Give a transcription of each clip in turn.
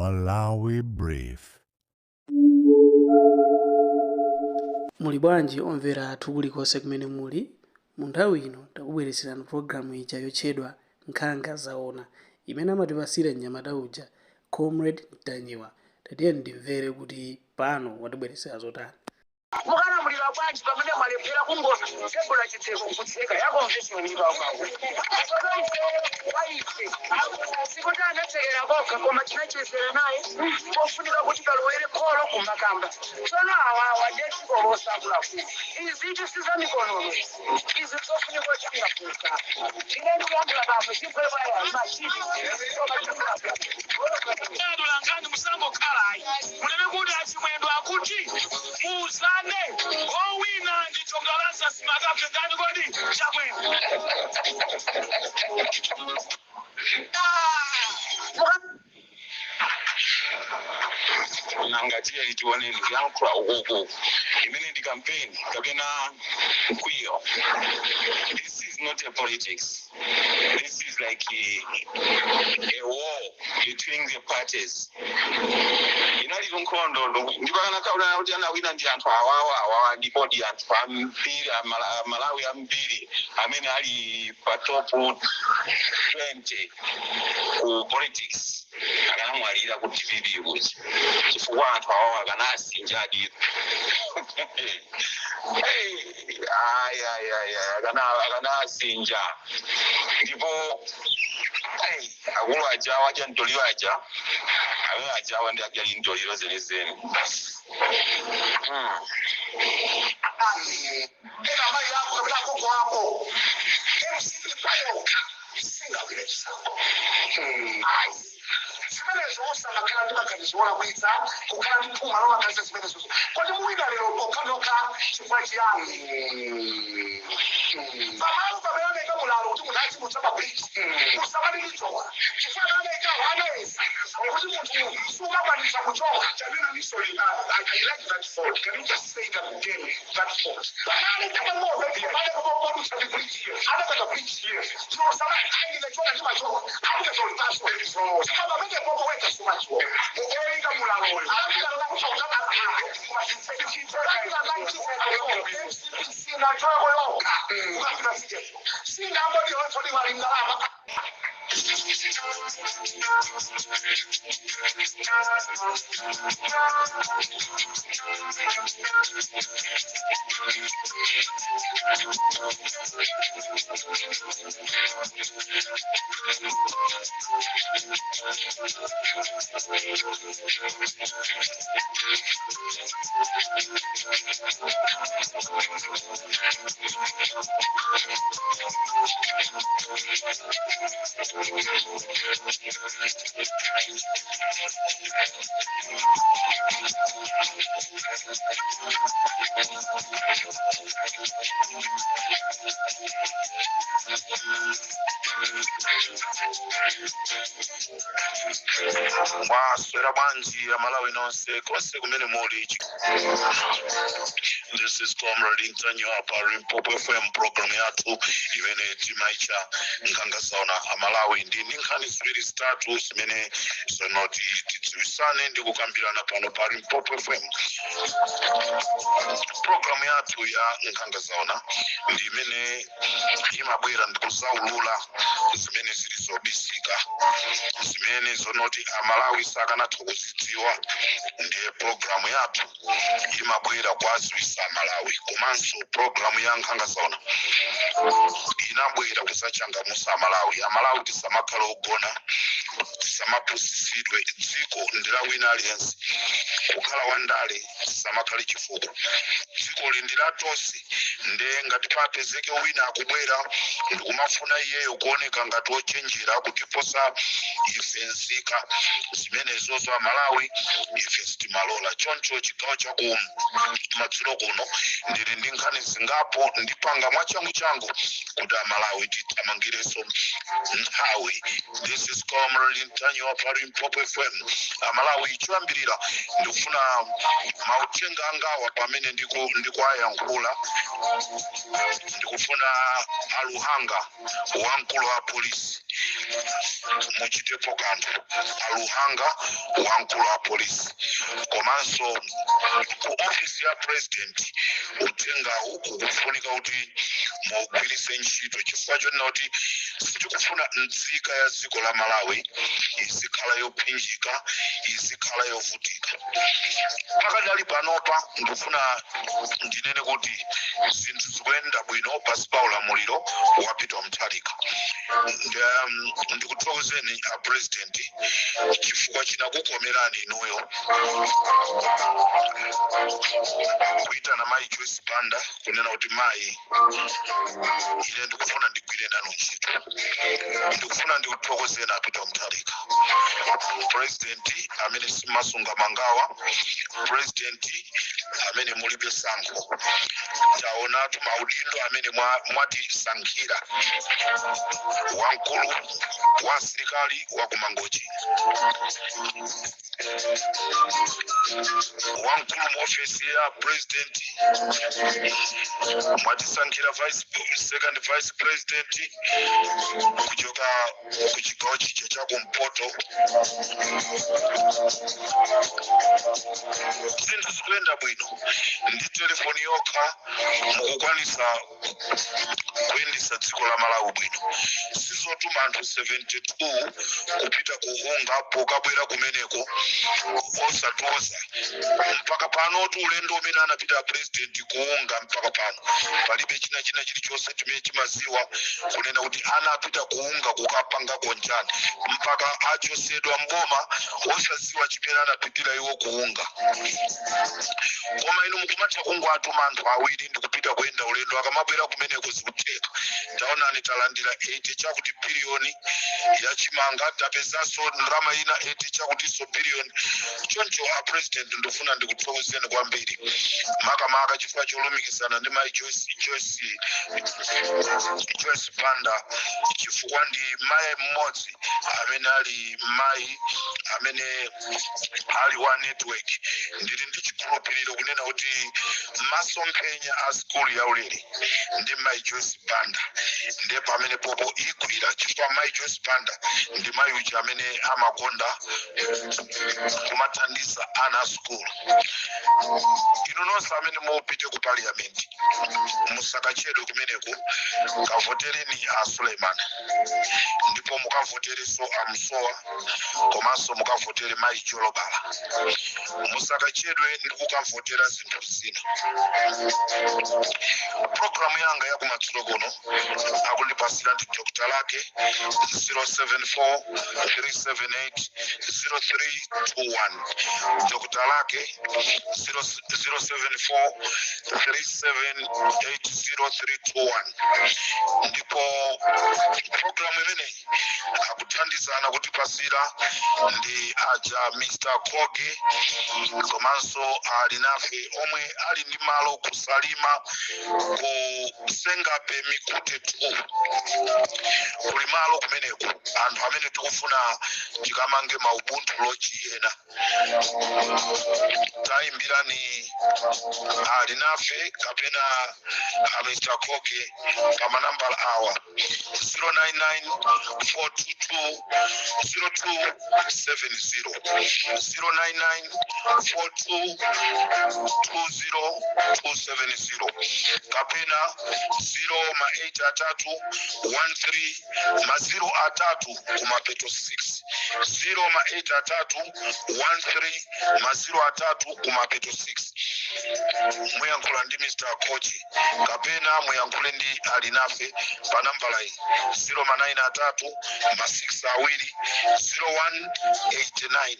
Malawi Brief. Muli bwanji omvera athu kulikonse kumene muli? Mu nthawi ino takubweretserani programu ija yotchedwa Nkhanga Zaona imene amatipasira mnyamata uja Comrade Ntanyiwa. Tatiyeni timvere kuti pano watibweretsera zotani. Mukalamulira bwanji pamene mwalephera kungotsegula chitseko nkutseka ya convention ipakapo? Tsono ife kwa ife sikuti anatsekera kokha, koma tinachezera naye pofunika kuti kalowere kholo kumakamba. Tsono awawa ndiye dziko losakulaku. Izitu si za mikonono izi, izi zofunika kuchangamuka. Ine ndikuyankhula pano chimpwepwaya machiti koma chikulaku. Langani musangokhala ayi, munene kuti achimwendo akuti muuzane owina ndi Tongalasa simakape ndani kodi Chakwera. Nanga tiyeni tioneni kuyankhula ukuku imene ndi campaign kapena mkwiyo. This is not a politics. This is like a war between the parties. Inali nkhondo ndipakanakhaula kuti anawina ndi anthu awawa awawa, ndipo ndi anthu ambiri Amalawi ambiri amene ali pa top 20 ku politics akanamwalira ku DPP kuja, chifukwa anthu awawa akanasinjadi. Ayi, ayi, ayi, akanasinja. Ndipo akulu ajawa aja mtoliro aja amene ajawa ndi ajali mtoliro zenizeni. Ena amayi ako kapena agogo ako, MCP payokha singawine chisankho ayi. Zimenezo osamakhala ndi maganizo olakwitsa, kukhala ndi phuma lomaganiza zimenezo. Kodi muwina lero pokhanokha chifukwa chiyani? Pamalo pamene anayika mulalo kuti munthu azimutsa pa bridge, usamati ndichowa, chifukwa anayikawo anayesa kuti munthu sumakwanitsa kuchowa. Chanena sorry, I like that thought. Can you just say that again, that thought? Pamalo pamang'ono pamene popodutsa ndi bridge, anapanga bridge, tinosama ayi ndachoka, ndimachowa akutazolipaso, chifukwa pamene popo weka sumachiwa. Oyika mulaloyo. Singambo. Mwaswera bwanji Amalawi nonse konse kumene muli? This is Comrade Ntanyiwa pa Limpopo FM, program yathu imene timaitcha Nkhanga Zaona. Amalawi, ndi nkhani ziwiri zitatu zimene zonoti tidziwisane ndi kukambirana pano pa Limpopo FM. Program yathu ya Nkhanga Zaona ndi imene imabwera ndi kuzaulula zimene zili zobisika, zimene zonoti Amalawi sakanatha kuzidziwa. Ndiye programu yathu imabwera kwaziwisa Amalawi. Komanso programu ya Nkhanga Zaona inabwera kuzachangamusa Amalawi. Amalawi tisamakhale ogona, tisamapusitsidwe. Dziko ndi la wina aliyense. Kukhala wandale samakhale chifukwa dziko ndi la tonse. Nde ngati papezeke wina akubwera ndikumafuna iyeyo kuoneka ngati ochenjera kutiposa ife nzika, zimenezozo Amalawi ife sitimalola. Choncho chigawo chaku madzulo kuno ndili ndi nkhani zingapo, ndipanga mwachangu changu kuti Amalawi tithamangireso nthawi. This is Comrade Ntanyiwa pa Limpopo FM. Amalawi, choyambirira ndikufuna mauthenga angawa pamene ndikuayankhula, ndikufuna aluhanga wamkulu wa polisi. Muchitepo kanthu, aluhanga wamkulu wa polisi komanso ku ofisi ya president. Uthengawu ukufunika kuti mugwiritse ntchito, chifukwa chonena kuti sitikufuna nzika ya dziko la Malawi izikhala yophinjika, izikhala yovutika. Pakadali panopa ndikufuna ndinene kuti zinthu zikuyenda bwino pasi pa ulamuliro wa Peter Mutharika. Ndikuthokozeni a president chifukwa chinakukomerani inuyo kuitana mayi Joyce Banda, kunena kuti, "Mayi, ine ndikufuna ndigwire nanu ntchito." Ndikufuna ndikuthokozeni a Peter Mutharika, president amene simasunga mangawa, president amene mulibe sankho. Taonatu maudindo amene mwatisankhira: wamkulu wa asilikali wa kumangochi, wamkulu mu ofesi ya president, mwatisankhira vice, second vice president kuchoka ku chigawo chija cha kumpoto. Zinthu zikuyenda bwino. Ndi telefoni yokha mukukwanisa kuyendesa dziko la Malawi bwino. Sizotuma anthu 72 kupita ku UNGA, pokabwera kumeneko osatiuza. Mpaka pano tu ulendo umene anapita president ku UNGA, mpaka pano palibe china chilichonse chimene chimaziwa kunena kuti anapita ku UNGA kukapanga konjani, mpaka achosedwa mboma osaziwa chimene anapitira iwo ku UNGA. Koma inu mukumatha kungwatuma anthu awiri ndikupita kuyenda ulendo, akamabwera kumeneko zikutheka. Taonani, talandira 80 chakuti biliyoni yachimanga, tapezanso ndalama ina 80 chakutinso biliyoni. Choncho a president, ndifuna ndikuthokozeni kwambiri, makamaka chifukwa cholumikizana ndi mayi Joyce Banda, chifukwa ndi mayi mmodzi amene ali mayi amene ali wa network. Ndili ndi chikhulupiriro kunena kuti masomphenya a skulu yaulere ndi mayi Joyce Banda, ndiye pamene popo igwira, chifukwa mayi Joyce Banda ndi mayi uja amene amakonda kumathandiza ana a skulu. Inu nonse amene mupite ku parliament, musakachedwe kumeneko, kavotereni a Suleiman, ndipo mukavoterenso a Msowa, komanso mukavotere mayi Jolobala. Musakachedwe ndi kukavotera zinthu zina. Programu yanga ya kumadzulo kuno akundipasira ndi Dr Lake, 074 378 0321. Dr Lake, 074 378 0321. Ndipo programu imeneyi akuthandizana kutipasira ndi aja Mr Koge komanso ali nafe, omwe ali ndi malo kusalima ku Sengape Mikute 2. Kuli malo kumeneku, anthu amene tikufuna tikamange maubuntu lodge ena, tayimbirani ali nafe kapena a Mr Koge pa manambala awa: 099 422 0270, 099 42 20270, kapena 0 ma 8 atatu 13 ma 0 atatu kumapeto 6, 0 ma 8 atatu 13 ma 0 atatu kumapeto 6. Muyankhula ndi Mr Kochi kapena muyankhule ndi Alinafe pa nambala iyi: 0 ma 9 atatu ma 6 awiri 0189,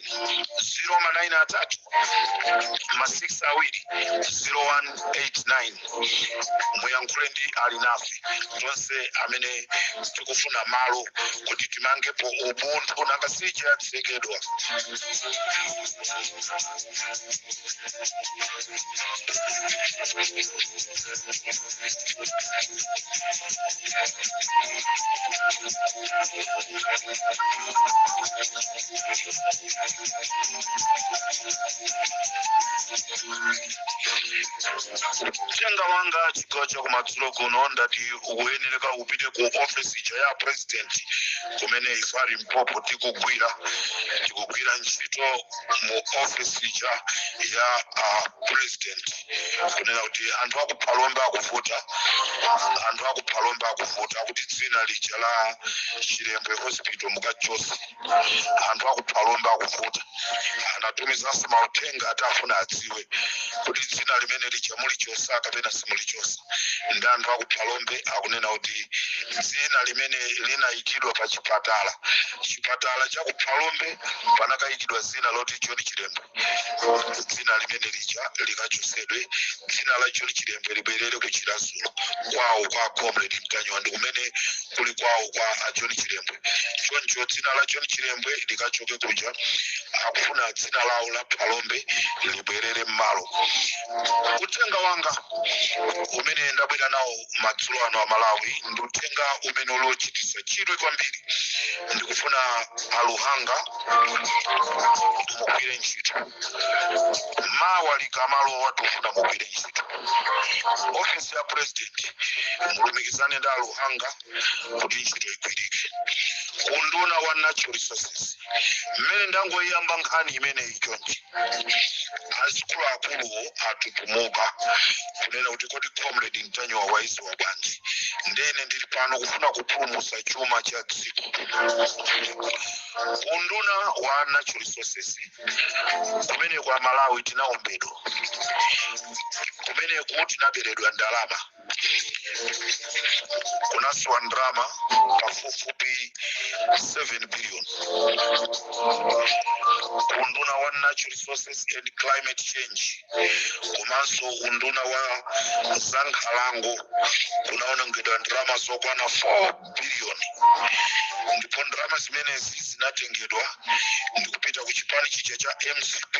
0 ma 9 atatu ma 6 awiri 0189. Muyankhule ndi Alinafe. Tonse amene tikufuna malo kuti timangepo Ubuntu, nanga sija yatsekedwa. Mtenga wanga chigawo Chigawo chakumadzulo kuno ndati ukuyenereka upite ku office ija ya president kumene ife a Limpopo tikugwira ntchito mu office ija ya president, kunena kuti anthu akuphalombe akuvuta, anthu akuphalombe akuvuta akuti dzina lija la Chilembwe Hospital mukachose. Anthu akuphalombe akuvuta, anatumizanso mauthenga ati afuna adziwe kuti dzina limene lija mulichosa kapena simulichosa. Ndi anthu akuphalombe akunena kuti dzina limene linayikidwa pa chipatala, chipatala cha kuphalombe, panakayikidwa dzina loti John Chilembwe, dzina limene lija likachosedwe, dzina la John Chilembwe libwerere ku Chiradzulu kwawo kwa Comrade Mtanyiwa, ndi kumene kuli kwawo kwa a John Chilembwe. Choncho dzina la John Chilembwe likachoke kuja, akufuna dzina lawo la Phalombe libwerere m'malo. Uthenga wanga umene ndabwera nawo madzulo ano a Malawi ndi uthenga umene uli wochititsa chidwi kwambiri. Ndikufuna aluhanga mugwire ntchito. Mawa likamalowa, tikufuna mugwire ntchito. Ofisi ya president, mulumikizane ndi aluhanga kuti ntchito igwirike. Kunduna wa natural resources, mmene ndangoyamba nkhani imeneyi chonchi, azikuluakuluwo atutumuka kunena kuti, "Kodi Comrade Mtanyiwa waiziwa bwanji?" Ndene ndili pano kufuna kupulumutsa chuma cha dziko. Kunduna wa natural resources kumene kwa Malawi tinaombedwa, kumeneku tinaberedwa ndalama, kunasiwa ndalama pafupifupi 7 billion. Unduna wa natural resources and climate change komanso unduna wa zankhalango kunaonongedwa ndalama zokwana 4 billion, ndipo ndalama zimenezi zinatengedwa ndikupita ku chipani chija cha MCP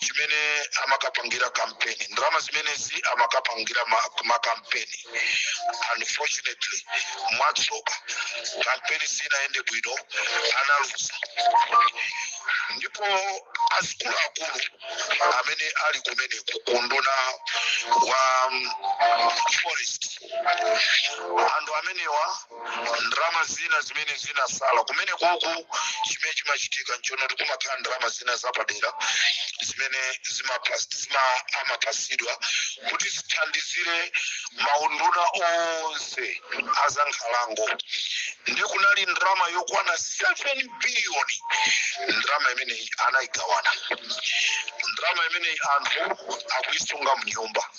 chimene amakapangira kampeni. Ndalama zimenezi amakapangira makampeni. Unfortunately, mwatsoka, kampeni sinayende bwino, analuza. Ndipo azikuluakulu amene ali kumeneku kunduna wa forest, anthu amenewa, ndalama zina zimene zinasala kumene kuku, chimene chimachitika nchonoti kumakhala ndalama zina zapadera zimene amapasidwa kuti zithandizire maunduna onse azankhalango, ndi kunali ndalama yokwana 7 biliyoni. Ndalama imeneyi anayigawana. Ndalama imeneyi anthu akuisunga mnyumba.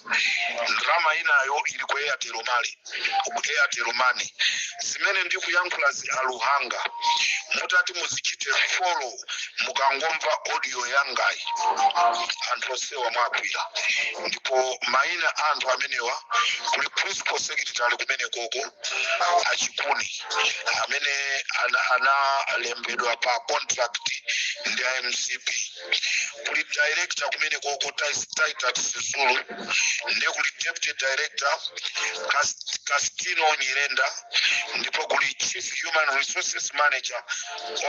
Ndalama inayo ili ku Airtel Money, ku Airtel Money. Zimene ndikuyankhula aluhanga mutati muzichite follow, mukangomva audio yangayi, anthu onsewa mwagwira. Ndipo mayina a anthu amenewa, kuli principal secretary kumene koko achikuni amene analembedwa pa contract ndi MCP, kuli director kumene koko Titus Sisulu, ndiye kuli deputy director Castino Nyirenda, ndipo kuli chief human resources manager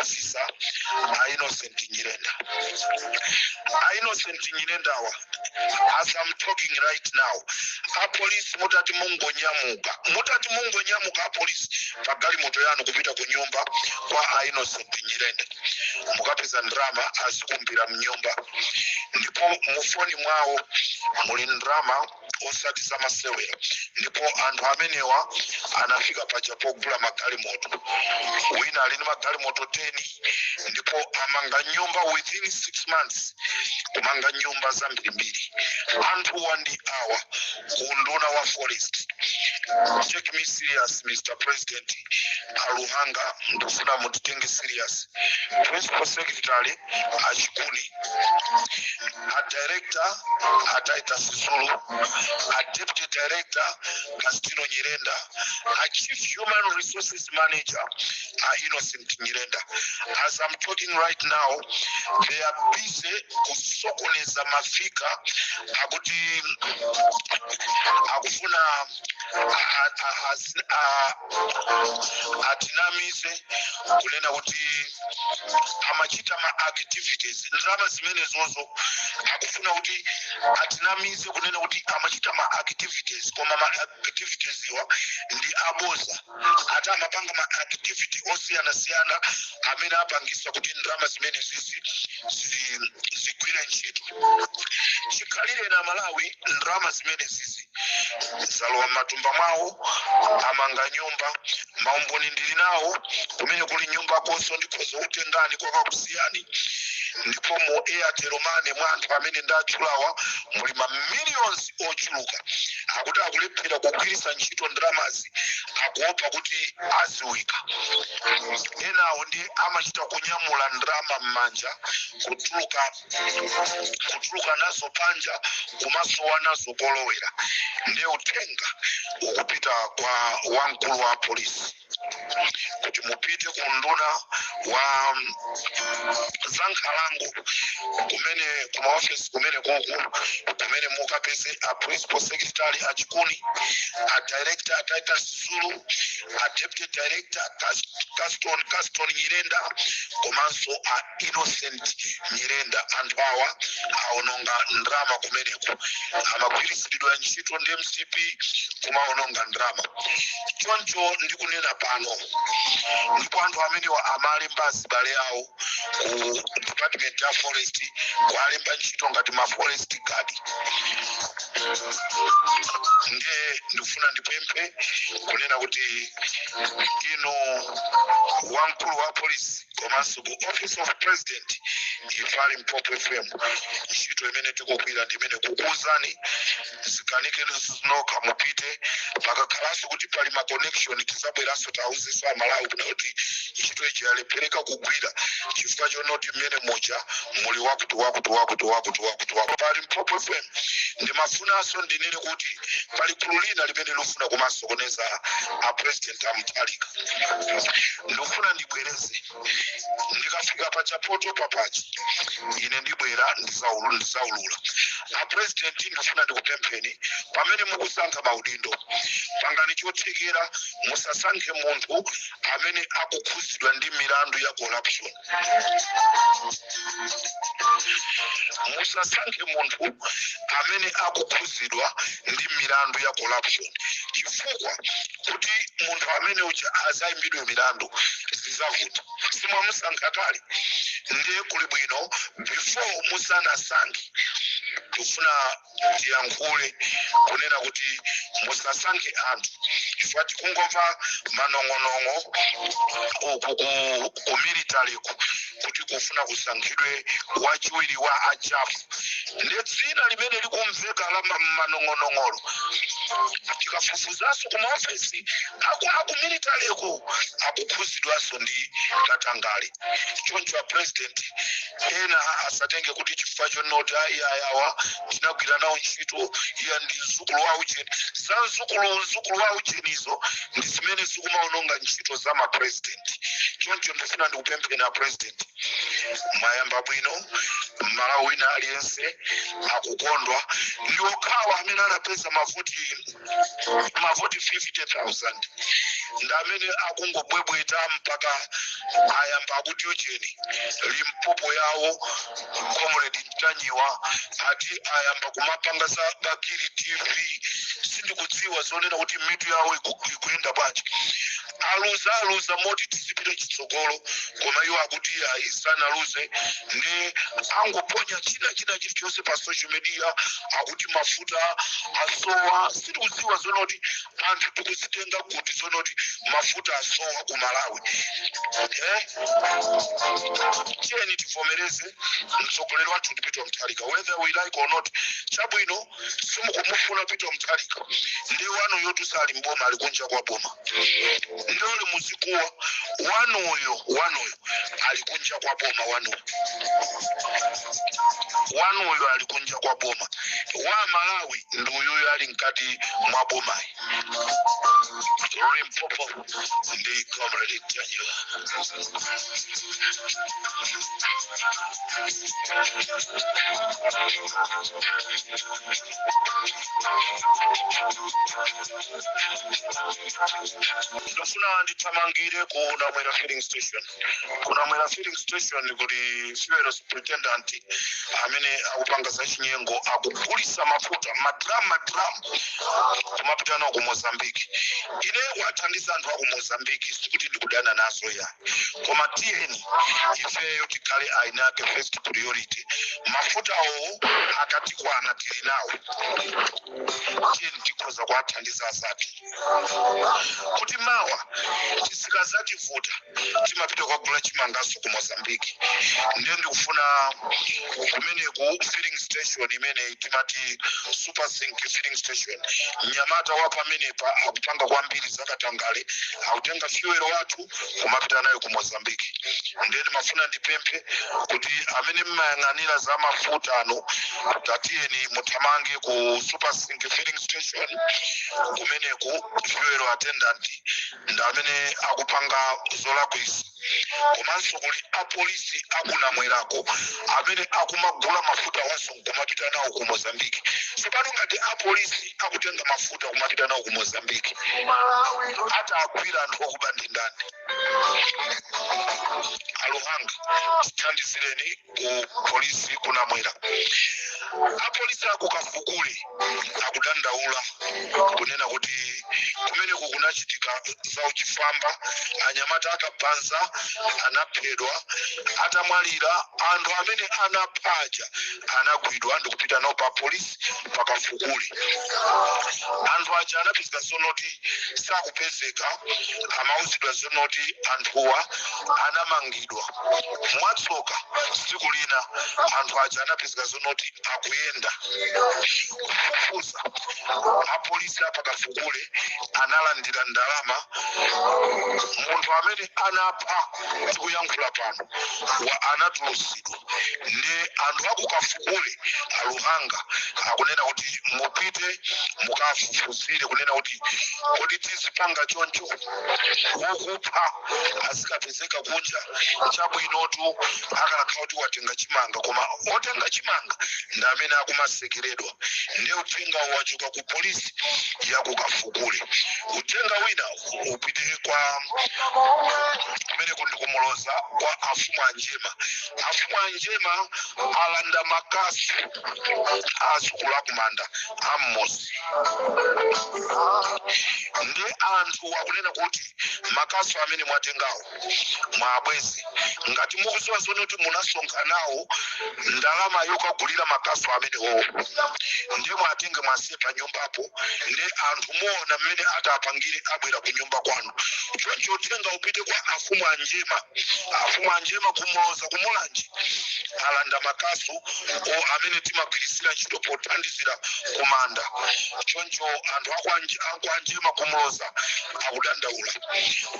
officer a Innocent Nyirenda. A Innocent Nyirendawa, as I'm talking right now, apolisi mutati mungonyamuka apolisi pagalimoto yanu kupita ku nyumba kwa a Innocent Nyirenda, mukapeza ndrama azikumbira mnyumba, ndipo mufoni mwawo muli ndrama osati zamasewera. Ndipo anthu amenewa anafika paja pogula magalimoto, wina ali ndi magalimoto 10, ndipo amanga nyumba within 6 months, kumanga nyumba zambirimbiri. Anthuwa ndi awa kunduna wa forest. Take me serious, Mr President. Aluhanga, ndikufuna mutitenge serious. Principal secretary achikuni, a director a Titus Zulu, a deputy director Castino Nyirenda, a chief human resources manager a Innocent Nyirenda. As I'm talking right now, they are busy kusokoneza mafika akuti akufuna Atinamize kunena kuti amachita ma activities. Ndalama zimenezozo akufuna kuti atinamize kunena kuti amachita ma activities, koma ma activities iwa ndi aboza. Ati amapanga ma activity osiyanasiyana amene apangisa kuti ndalama zimene zizi zigwire ntchito. Chikhalire na Malawi, ndalama zimene zizi zalowa m'matumba mwawo, amanga nyumba. Maumboni ndili nawo kumene kuli nyumba konso, ndikhoza kutengani kwakakusiyani. Ndipo mu Airtel Money mwa anthu amene ndatchulawa muli ma millions ochuluka. Akuti akulephera kugwiritsa ntchito ndalamazi, akuopa kuti aziwika. Enawo ndi amachita kunyamula ndalama m'manja, kutuluka nazo panja, kumasowa nazo polowera. Ndiye uthenga ukupita kwa wamkulu wa polisi kuti mupite ku nduna wa za nkhalango kumene kumaofesi kumene kuku, kumene mukapeze a principal secretary achikuni, a director Titus Zulu, a deputy director Caston Nyirenda, komanso a Innocent Nyirenda. Anthu awa aononga ndrama kumeneko, amagwiritsiridwa ntchito ndi MCP kumaononga ndrama. Choncho ndikunena pano, ndipo anthu amenewa amalemba azibale awo ku department ya forest, kualemba ntchito ngati ma forest guard. Ndiye ndikufuna ndipemphe kunena kuti inu wamkulu wa polisi komanso ku Office of President, ife a Limpopo FM ntchito imene tikugwira ndi imene kukuwuzani, zikanikeni nokha, mupite. Pakakhalanso kuti pali ma connection, tizabweranso tauzenso Amalawi kuna kuti ntchito iji yalephereka kugwira chifukwa chonoti mmene muja muli wakuti wakuti wakuti wakuti wakuti wakuti. Pa Limpopo FM ndimafunanso ndinene kuti pali gulu lina limene lifuna kumasokoneza a President Amutharika. Ndikufuna ndibwereze, ndikafika pachapoto papachi ine ndibwera ndizaulula. A President, ndifuna ndikupempheni, pamene mukusankha maudindo, pangani chothekera musasankhe munthu amene akukhuzidwa ndi milandu ya corruption. Musasankhe munthu amene akukhuzidwa ndi milandu ya corruption, chifukwa kuti munthu amene uja azayimbidwe milandu zizavuta. Simwamusankha kale, ndiye kuli bwino before musanasankhe, tifuna tiyankhule kunena kuti musasankhe anthu, chifukwa tikungomva manong'onong'o uku ku military kuti kufuna kusankhidwe wachiwiri wa achafu. Ndi dzina limene likumveka la manong'onong'olo. Tikafufuzanso ku maofesi aku military-ko, akukhuzidwanso ndi katangale. Choncho a President, ena asatenge kuti chifukwa chonoti ayi, ayawa tinagwira nawo ntchito, iya ndi mzukulu wa ucheni. Za mzukulu wa uchenizo ndi zimene zikumaononga ntchito za ma president. Choncho ndifuna ndikupempheni a President, mwayamba bwino. Mmalawi wina aliyense akukondwa. Ndi okhawa amene anapeza mavoti 50,000 ndi amene akungobwebweta mpaka ayamba akuti ucheni Limpopo yawo, Comrade Mtanyiwa, ati ayamba kumapanga za Bakili TV. Sindikudziwa zonena kuti mitu yawo ikuyenda bwanji. Aluza, aluza moti tizipita chitsogolo, koma iwo akuti ayi, sanaluze. Ndi angoponya china chilichonse pa social media, akuti mafuta asowa. Sindikudziwa zonoti anthu tikuzitenga kuti zonoti mafuta asowa ku Malawi, eh? Tiyeni tivomereze, mtsogoleri wathu ndi Peter Mutharika, whether we like or not. Chabwino, simukumufuna Peter Mutharika, ndi wanuyo tusali mboma, ali kunja kwa boma. Ndiole muzikuwa wanuyo, wanuyo ali kunja kwa boma, wanuyo, wanuyo ali kunja kwa boma. Wa Malawi ndi uyuyo ali mkati mwa bomayi. Limpopo ndi Comrade Daniel. Ndofuna ndithamangire ku Namwera filling station. Ku Namwera filling station kuli fuel superintendent amene akupanga za chinyengo, akugulisa mafuta madrum madrum kumapita nawo ku Mozambique. Ine wathandiza anthu aku Mozambique, sikuti ndikudana nazo ya, koma tiyeni ifeyo tikhale ainake first priority. Mafutawo akatikwana tili nawo, tiyeni tikhoza kuwathandiza azathu kuti mawa tisikazativuta timapita kukagula chimangaso ku Mozambique. Ndiye ndikufuna kumeneku filling station imene timati Super Sink filling station, mnyamata wa pamenepa akupanga kwambiri zakatangale, akutenga fuel wathu kumapita nayo ku Mozambique. Ndiye ndimafuna ndipemphe kuti amene mmayang'anira za mafuta ano, tatiyeni muthamange ku Super Sink filling station kumeneku. Fuel attendant ndi amene akupanga zolakwisa, komanso kuli apolisi akunamwerako amene akumagula mafuta wanso kumapita nawo ku Mozambique. Tsopano ngati apolisi akutenga mafuta kumapita nawo ku Mozambique, atagwira anthu okuba ndi ndani? Aluhanga, tithandizireni ku polisi kunamwera. Apolisi akukafukule akudandaula kunena kuti kumeneku kunachitika zauchifwamba, anyamata akapanza anaphedwa. Atamwalira, anthu amene anaphaja anagwidwa ndikupita nawo pa polisi pakafukule. Anthu aja anapezeka zonoti sakupezeka, amauzidwa zonoti anthuwa anamangidwa. Mwatsoka, tsiku lina anthu aja anapezeka zonoti akuyenda. Kufufuza, apolisi apakafukule analandira ndalama. Munthu amene anapha, tikuyankhula pano, wa anatulusidwa. Ndi anthu akukafukule aluhanga akunena kuti mupite mukafufuzire kunena kuti kodi tizipanga choncho, wokupha azikapezeka kunja? Chabwinotu akanakhala kuti watenga chimanga, koma otenga chimanga ndi amene akumasekeredwa. Ndiye uthenga wachoka ku polisi yakukafukule. Uthenga wina upite kwa kumene ndikumuloza kwa afumu anjema. Afumu anjema alanda makasu azukulu akumanda ammosi. Ndi anthu akunena kuti makasu amene mwatengawo mwabwezi. Ngati mukuziwa zone kuti munasonkha nawo ndalama yokagulira makasu amenewo, ndiye mwatenge mwasiye pa nyumbapo, ndi anthu muona mmene atapangire, abwera ku nyumba kwanu. Choncho uthenga upite kwa afumu anjema. Afumu anjema kumuloza kumulanji alanda makasu o amene timagwirisira ntchito pothandizira kumanda. Choncho anthu akwanjema kumuloza akudandaula.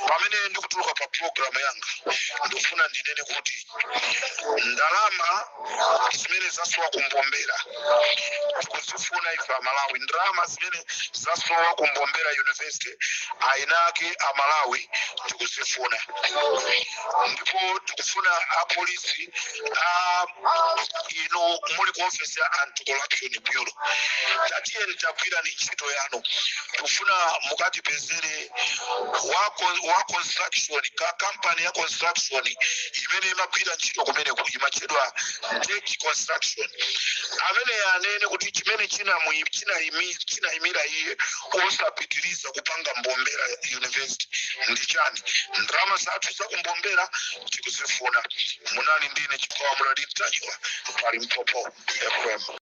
Pamene ndikutuluka pa programu yanga, ndikufuna ndinene kuti ndalama zimene zasowa kumbombera tikuzifuna ife Amalawi. Ndalama zimene zasowa kumbombera University, ainake Amalawi tikuzifuna, ndipo tikufuna apolisi a ino muli ku office ya Anti-Corruption Bureau, tatiyeni tagwirani ntchito yanu. Tikufuna mukatipezere wa construction ka company ya construction imene imagwira ntchito kumeneku, imatchedwa Tech Construction, amene anene kuti chimene chinayimira iye osapitiriza kupanga Mbombera University ndi chani. Ndalama zathu zakumbombera tikuzifuna. Munali ndine Chikwawa Mradi Mtanyiwa pali Mpopo FM.